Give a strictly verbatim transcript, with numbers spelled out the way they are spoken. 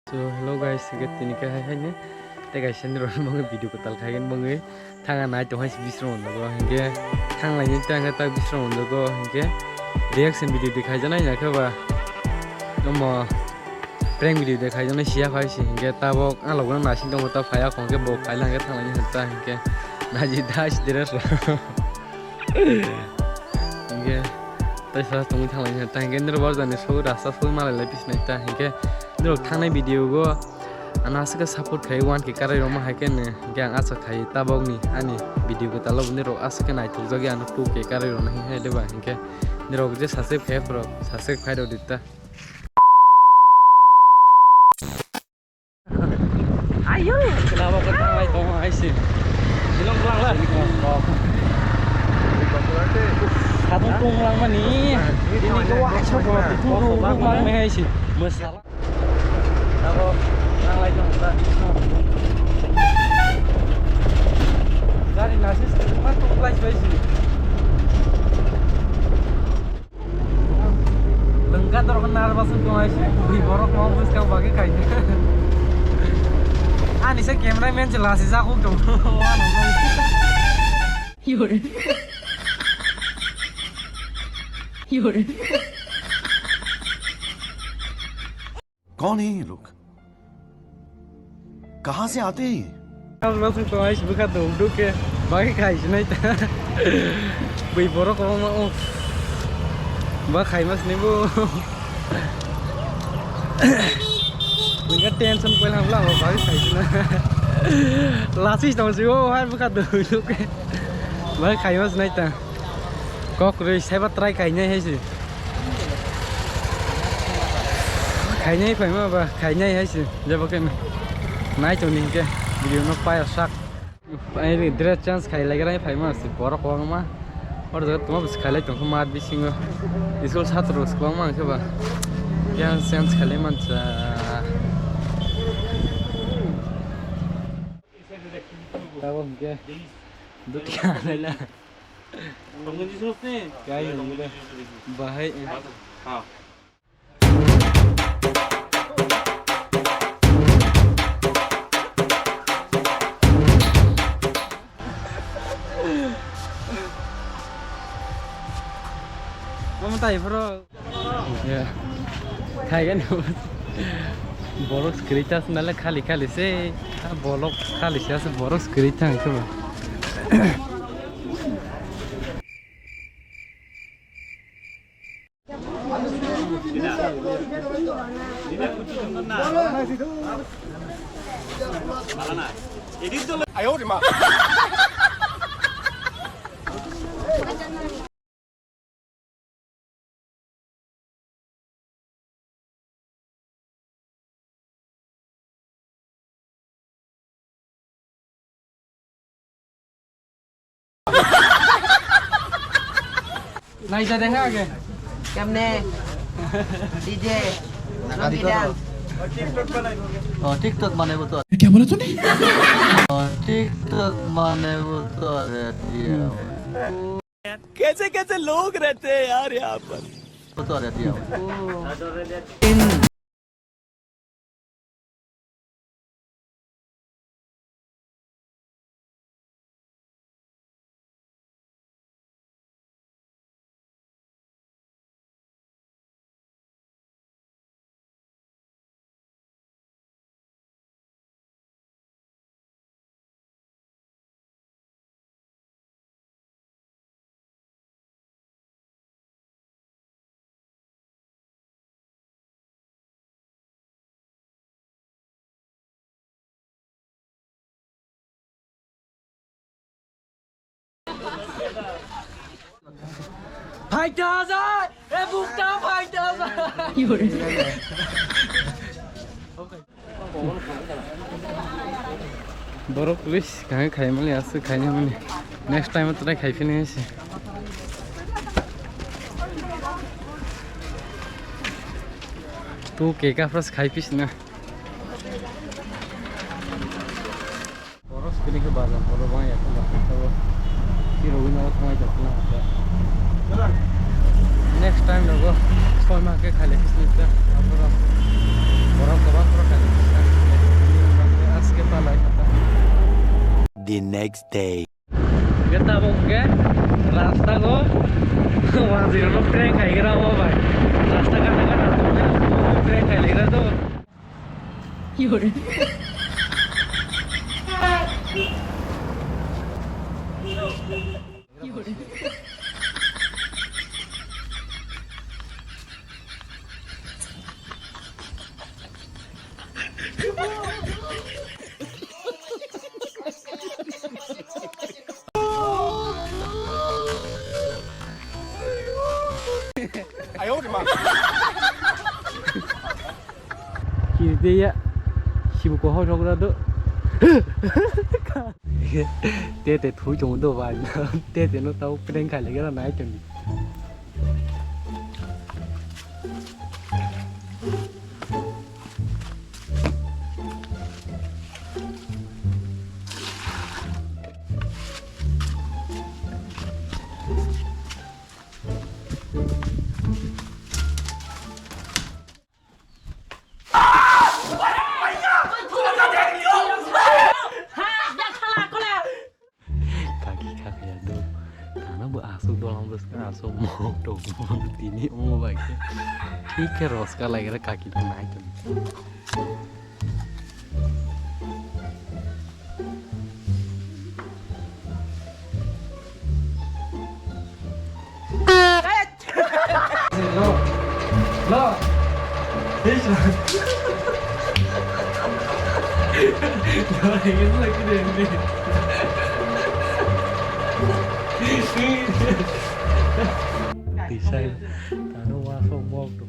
So hello guys, hingke tini khe hai hai ni tei kaisa ni rok mangwi video kwtal khai mangwi thanga nai tong hai se bisrong wng jago, hingke thang lai ni tang tak bisrong wng jago, hingke reaction video de khai janai na khe ba omo prank video de khai janai siya phai se, hingke tabok ang logno nasing tongo ta phai a khong khe bo phai lang khe thang lai ni ta hingke naji das dire so. Hingke tei sa tongwi thang lai ta hingke nirok bo jani so rasta so malai lai pisnai ta hingke nirok thangnai video go. Ano aswk khe support khai one K karai rwma hai khe no, hingke ang acha khai tabok ni ani video kwtal o nirok aswk khe naithok jagwi ano two K karai rwna hai hai deba, hingke nirok je subscribe khai phro subscribe khai rw di ta. Ayo. Lama ko thanglai tong hai si. Dilong pulang lah. Satu tong lang mani. Ini ko wah so ko tu lang mani hai si. Masalah. Ako nang lai tong ta. Gari nasi satu mah tong lai soi si. Lengka torok narwa sung tong ai si. Bui borok mau bus kau bagi kai. Ani se camera man jelas si jaku tong. Yore. Yore. कौन है ये लोग? कहाँ से आते हैं ये? Ang masuk tong ais bwkha dong duke. Bagi khai sinai ta. Bui borok kwbangma o. Ba khai mas ni bo. Bwkha tension poi lang bla bagi khai sinai. Lasis tong si o hai bwkha dong duke. Bagi khai mas nai ta. Kok rwi saiba try khainai hai se. Khainai phaima ba, khainai hai se. Jabo khe nai tong ni hingke video no paya sak. Ai ni dress change khai lai rai phaima se borok kwbangma. Or jaga tuma bus khailai tong kho mat bisingo. School satro kwbangma hingke ba. Yang change khailai mancha. Tabo hingke. Dutya nai la. Tongmani sosni? Kaya hingke. Bahai. Ha. Mama tai bro. Ya. Khai gani. Borok skiri tas nale khali khali se. Bolok khali se ase borok skiri tang ke ba. Naija de ha age. Kemne? D J. Rong bidang. Oh, TikTok mane bo to. Kya bola tune? Oh, TikTok mane bo to. Are, diya. कैसे कैसे लोग रहते हैं यार यहाँ पर। Five thousand! Eh, bukta five thousand! Borok please, kaham khaimani aswk khainamani. Next time try khaiphini se. Tu ke ka pras khaiphis na. Borok skini ke bazar, borok bang ya ke bazar, tabo kiro wina o thangai jat na. Next time nogo soi ma ke khale kisni ta, borok, borok kebang borok khale. The next day. Hwnkhe tabuk hwnkhe rasta go wazir no prank khai gra mo bai. Rasta gana gana prank khai gra to. Kirideya sibu koho sogra do. Tete thui chong do ba. Tete no tau prank khai le gara nai chong. Kaki kaki ya do. Tana bo asuk dolang bwskang asuk mok tok mok tini omo bai khe. Thik khe roska lai gra kaki nai tong. Tisai, tano wa sok mok tu.